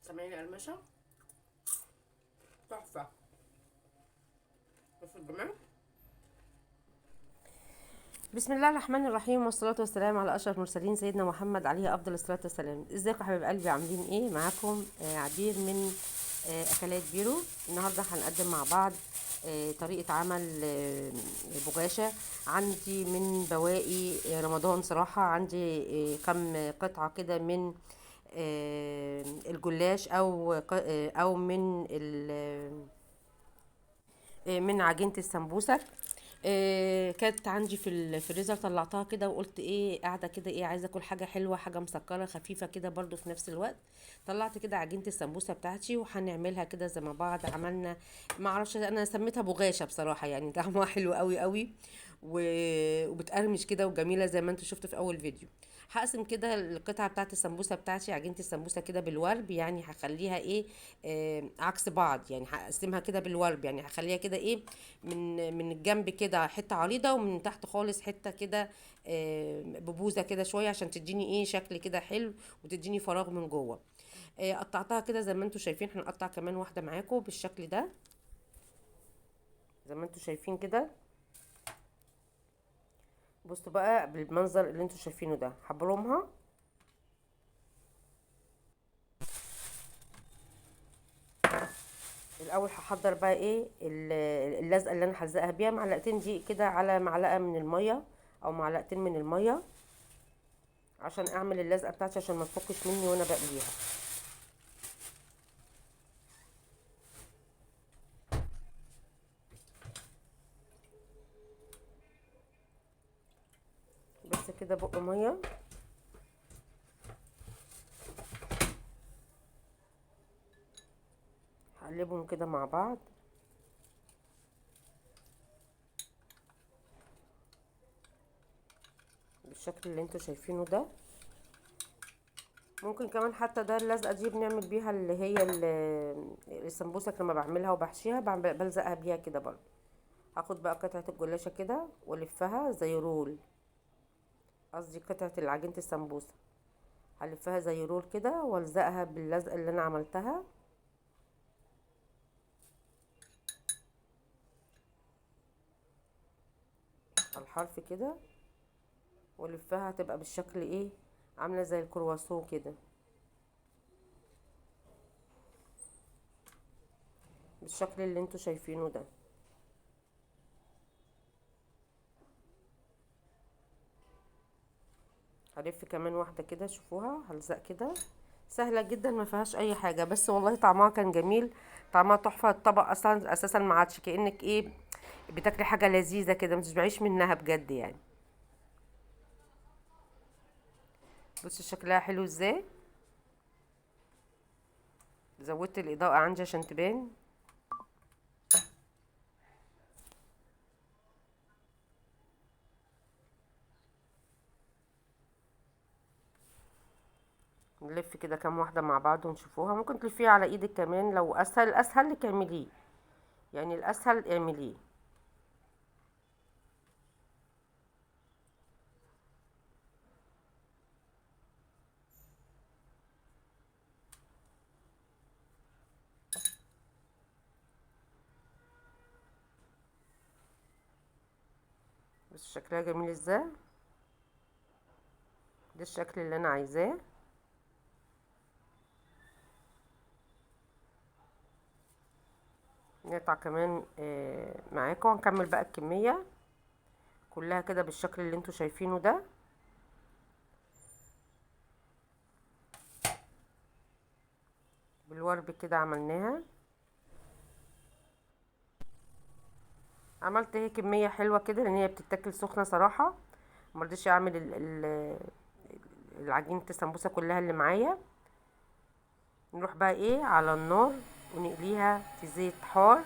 سامعين القرمشه؟ تحفة. بصوا الجمال. بسم الله الرحمن الرحيم، والصلاة والسلام على أشرف المرسلين سيدنا محمد عليه أفضل الصلاة والسلام. ازيكم يا حبايب قلبي، عاملين ايه؟ معاكم عبير من أكلات بيرو. النهاردة هنقدم مع بعض طريقة عمل بغاشة. عندي من بواقي رمضان صراحة، عندي كم قطعة كده من الجلاش أو من عجينة السمبوسك. كانت عندي في الفريزر، طلعتها كده وقلت ايه، قاعدة كده ايه، عايزه اكل حاجة حلوة، حاجة مسكره خفيفة كده برضو في نفس الوقت. طلعت كده عجينه السمبوسه بتاعتي وهنعملها كده زي ما بعض عملنا، ما اعرفش انا سميتها بغاشه بصراحة، يعني طعمها حلو قوي قوي وبتقرمش كده وجميلة زي ما انتم شفتوا في اول فيديو. هقسم كده القطعة بتاعت السمبوسه بتاعتي، عجينه السمبوسه كده بالورب، يعني هخليها ايه، عكس بعض، يعني هقسمها كده بالورب، يعني هخليها كده ايه، من الجنب كده حتة عريضة، ومن تحت خالص حتة كده، ببوزه كده شوية، عشان تديني ايه شكل كده حلو وتديني فراغ من جوه. قطعتها كده زي ما انتم شايفين. هنقطع كمان واحدة معاكم بالشكل ده زي ما انتم شايفين كده. بصوا بقى بالمنظر اللي انتم شايفينه ده، هبرمها الاول. هحضر بقى ايه اللزقه اللي انا هلزقها بيها، معلقتين دقيق كده على معلقه من المية او معلقتين من المية، عشان اعمل اللزقه بتاعتي، عشان ما تفكش مني وانا بقليها. بس كده بق مية. هقلبهم كده مع بعض. بالشكل اللي انتوا شايفينه ده. ممكن كمان حتى ده اللزقه دي بنعمل بيها اللي هي السمبوسك لما بعملها وبحشيها، بلزقها بيها كده برضو. هاخد بقى قطعه الجلاشه كده والفها زي رول، قصدي قطعه العجينة السمبوسه هلفها زي رول كده والزقها باللزقه اللي انا عملتها. على الحرف كده والفها، هتبقى بالشكل ايه، عامله زي الكرواسون كده بالشكل اللي انتوا شايفينه ده. هلف كمان واحدة كده، شوفوها هلزق كده. سهلة جدا ما فيهاش اي حاجة، بس والله طعمها كان جميل، طعمها تحفة. الطبق اصلا اساسا ما عادش كانك ايه بتاكلي حاجة لذيذة كده، ما تشبعيش منها بجد يعني. بصوا شكلها حلو ازاي. زودت الاضاءة عندي عشان تبان. نلف كده كام واحدة مع بعض ونشوفوها. ممكن تلفيها على ايدك كمان لو اسهل، اسهل لك اعمليه، يعني الاسهل اعمليه. بس شكلها جميل ازاي. ده الشكل اللي انا عايزاه. نقطع كمان معاكم، ونكمل بقى الكمية كلها كده بالشكل اللي انتوا شايفينه ده. بالورب كده عملناها. عملت هي كمية حلوة كده لان هي بتتاكل سخنة صراحة، مرضيش اعمل العجينة السمبوسة كلها اللي معايا. نروح بقى ايه على النار ونقليها في زيت حار،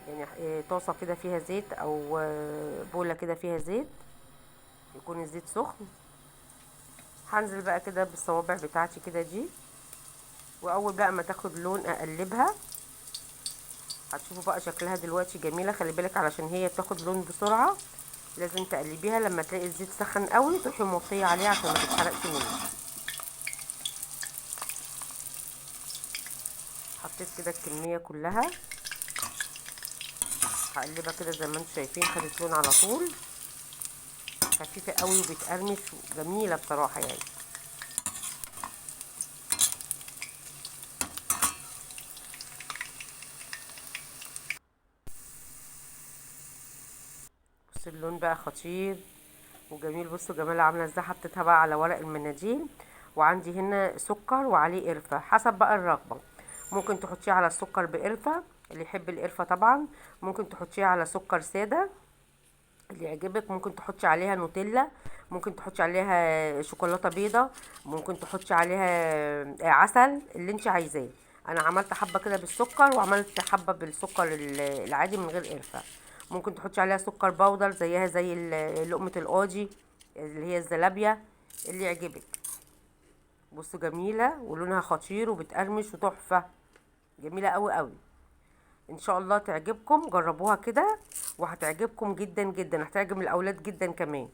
يعني طاسة كده فيها زيت او بولة كده فيها زيت، يكون الزيت سخن. هنزل بقى كده بالصوابع بتاعتي كده دي، واول بقى ما تاخد لون اقلبها. هتشوفوا بقى شكلها دلوقتي جميلة. خلي بالك علشان هي بتاخد لون بسرعة، لازم تقلبيها لما تلاقي الزيت سخن قوي تروحي موطيه عليه عشان ما تتحرقش منك. حطيت كده الكمية كلها، هقلبها كده زي ما انتم شايفين، خدت لون على طول، خفيفة قوي وبتقرمش وجميلة بصراحة يعني. بصوا اللون بقى خطير وجميل، بصوا جمالها عامله ازاي. حطيتها بقى على ورق المناديل، وعندي هنا سكر وعليه قرفه حسب بقى الرغبة، ممكن تحطيه على السكر بقرفه اللي يحب القرفه طبعا، ممكن تحطيه على سكر ساده اللي يعجبك، ممكن تحطي عليها نوتيلا، ممكن تحطي عليها شوكولاتة بيضة، ممكن تحطي عليها عسل، اللي انت عايزاه. انا عملت حبه كده بالسكر، وعملت حبه بالسكر العادي من غير قرفه. ممكن تحطي عليها سكر powder زيها زي لقمة القاضي اللي هي الزلابيه، اللي يعجبك. بصوا جميلة ولونها خطير وبتقرمش وتحفه، جميلة قوي قوي. ان شاء الله تعجبكم، جربوها كده وهتعجبكم جدا جدا، هتعجب الاولاد جدا كمان.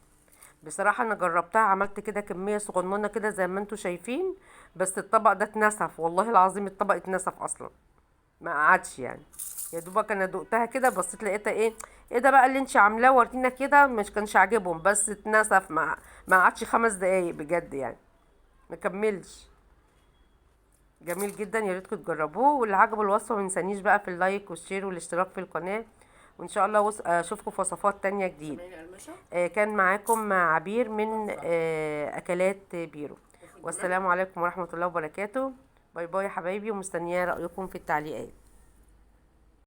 بصراحة انا جربتها، عملت كده كمية صغننه كده زي ما انتم شايفين، بس الطبق ده اتنسف والله العظيم، الطبق اتنسف اصلا، ما قعدش يعني، يا دوبك انا دقتها كده بصيت لقيتها ايه ده بقى اللي انت عاملاه ورينا كده، مش كانش عاجبهم، بس اتنسف، ما قعدش 5 دقايق بجد يعني، ما كملش. جميل جدا، يا ريتكم تجربوه، واللي عجبه الوصفة ما ينسانيش بقى في ال like وال share والاشتراك في القناة، وان شاء الله اشوفكم في وصفات تانية جديدة. كان معاكم عبير من اكلات بيرو، والسلام عليكم ورحمة الله وبركاته. bye bye يا حبايبي، ومستنيه رايكم في التعليقات.